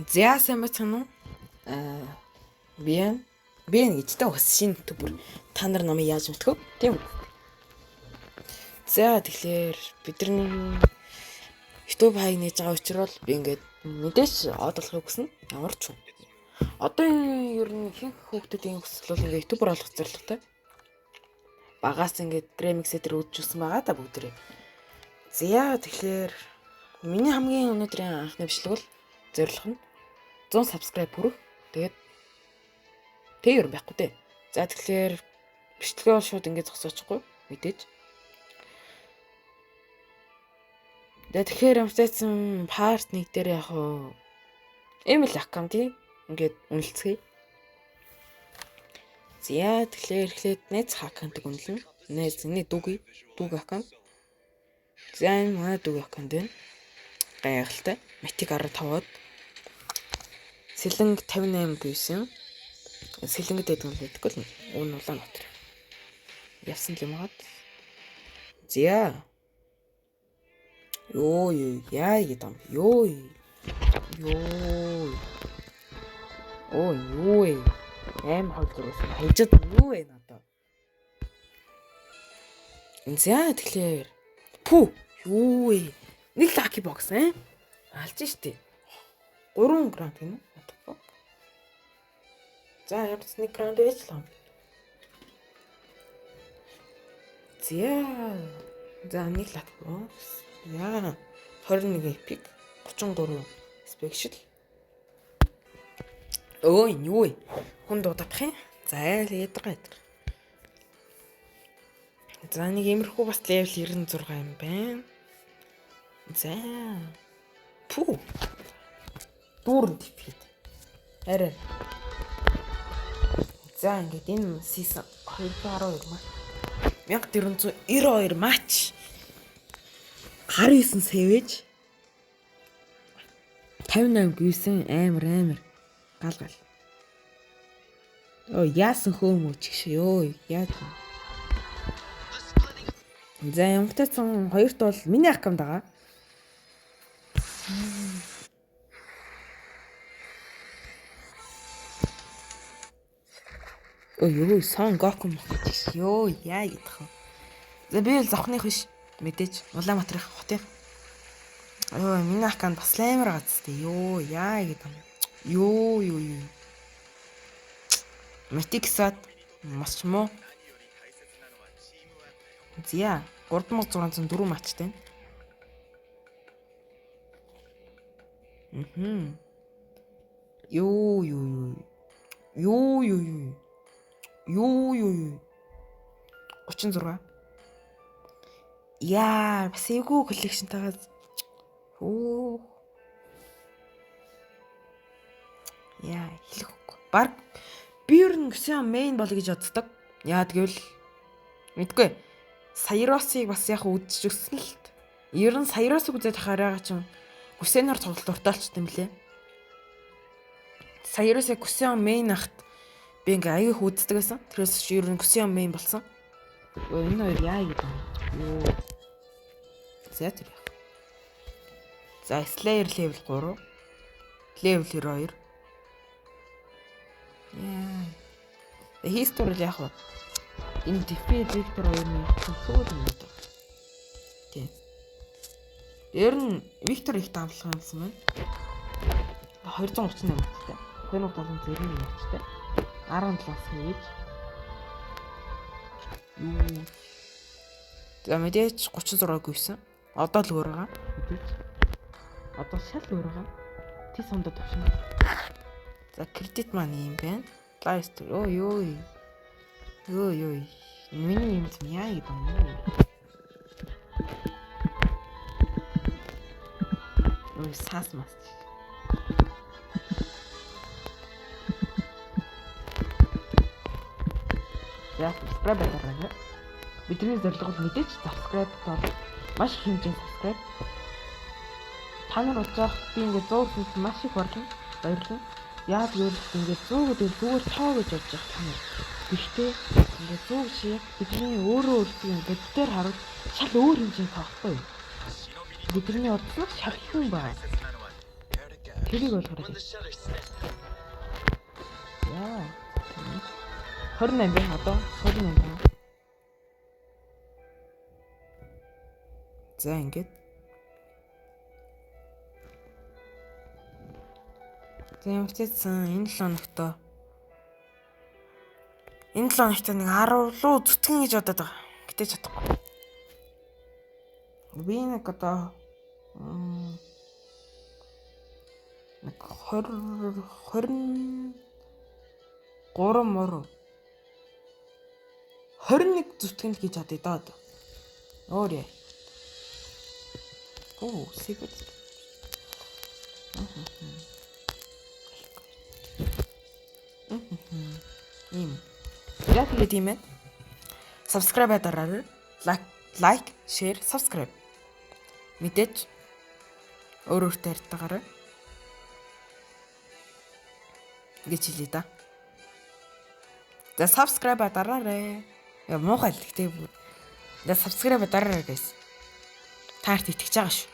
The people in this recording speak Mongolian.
За сайн байцгаана уу? Аа би би гэж та бас шинэ YouTuber та нар намайг яаж мэдэх вэ? Тийм үү? За тэгэхээр бидний YouTube хаяг нээж байгаа учраас би ингээд мэдээж од болохыг хүснэ. Ямар ч юм. Одоо ер нь ихэнх хүүхдүүдийн хүсэл бол ингээд YouTuber болох зорилготой. Багаас ингээд Gramix дээр үзчихсэн байгаа та бүгдээрээ. За тэгэхээр миний хамгийн өнөөдрийн анхны бичлэг бол зорилго нь 100 subscribe хүрэх. Тэгээд тэг юм байхгүй дээ. За тэгэхээр бичлэгээ бол шууд ингэ зогсоочихгүй мэдээж. За тэгэхээр ямарчсан part 1 дээр яг хуу ийм л аккаунт ингээд үнэлцгээе. За тэгэхээр эхлээд найз аккаунтыг үнэлнэ. Найз энэ дүүг дүүг аккаунт. За энэ манай дүүг аккаунт байна. Гайхалтай. Матик 15-аад Сэлэнг 58 гүйсэн. Сэлэнгэд байдаг юм байдаггүй л уун Улаанбаатар. Явсан л юм агаад. Зя. Йоо ёо яа гэдэг юм. Йоо. Йоо. Оо юу вэ? Аим хол зурсан. Хайжад юу вэ надаа? За тэгэхээр пү юу вэ? Нэг lucky box ээ. Алж штэ. 3 грам тийм үү? What the fuck? За ямар ч нэг грам байж л юм. За. За нэг lucky box. Яа. 21 epic, 33 special. Өө юу вэ? Хүн дуудах юм. За айл ядарга ядарга. За нэг иймэрхүү бас level 96 юм байна. За. Пү. Дүүрэн төвхийд. Арай. За ингээд энэ season 212 матч. 1492 матч. 19 savage. 58 гүйсэн амар амар. Гал гал. Оо яасан хөөмөч гэж ёо яаж. За ямтайцсан хоёрт бол миний аккаунт байгаа. Өө юу сон Гоку мөх гэж ёо яа гэдэг юм. За би л зовхных биш мэдээж Улаанбаатарын хотын. Ёо миний аккаунт бас амар гацтай. Ёо яа гэдэг юм. Ёо ёо ёо. Матиксад маш муу. За 3604 матчтай. Мм. Ёо ёо ёо. Ёо ёо ёо. Юу юу юу. 36. Яа, бас эвгүй коллекшнтайгаа. Хөө. Яа, хэлэх үгүй. Баг би ер нь гэсэн мейн болё гэж боддог. Яа тэгвэл мэдгүй. Саяросыг бас яг үзэж өссөн л. Ер нь Саяросыг үзээд хараагаа чинь Гүсэнаар тоглолт дуртай болчт юм лээ. Саяросыг Гүсэн мейн ахт би ингээ аяг их үздэг байсан. Тэрээс ер нь Гүсэн мейн болсон. Өө энэ хоёр яа гэдэг юм. Юу. За тэр яах. За Slayer level 3. Level 92. Яа. History л яах вэ? Энэ Defy Victor хоёрын сүүл юм байна. Тийм. Ер нь Victor их давлах юмсан байна. 238 маттай. 2791 маттай. 17-аас хийж. Юу. За мэдээж 36 гүйсэн. Одоо л өөр байгаа. Мэдээж. Одоо шал өөр байгаа. Ти сондо төвшин. За кредит маань юм байна. Лайст. Оо ёо. Ёо ёо. Миний юм зам яа гэдэг юм бэ? Ой сас мас. За subscribe дараарай. Бидний зорилго бол мэдээж subscribe бол маш их хэмжээний subscribe. Та нар болж байгаа би ингээд 100 хүнс маш их баярлана. Баярлана. Яг гэвэл ингээд 100 гэдэг зүгээр тоо гэж бодож байгаа та нар. Гэхдээ ингээд 100 гэж яг бидний өөрөө өөрсдөө боддоор харуул шал өөр хэмжээний тоохгүй юу? Бидний удсан шал хүн байна. Тэрийг ойлгоорой. Яа. 28 байна одоо 28 байна. За, ингээд. За, ямар ч байсан энэ 7 хоногт нэг 10 руу зүтгэн гэж бодоод байгаа. Гэтэ чадахгүй. Би нэг одоо нэг 20 23 мөр 21 зүтгэн л гэж бодъё доо одоо. Өөр яа. Оо, secret. Ийм. Яг тэгээд ийм ээ. Subscribe дараарай. Like, share, subscribe. Мэдээж өөр өөртөө харьтаагаарай гэж хэлье да. За, subscribe дараарай. Яа, муухай л гэхдээ бүр. За, subscribe дараарай, guys. Таарт итгэж байгаа шүү.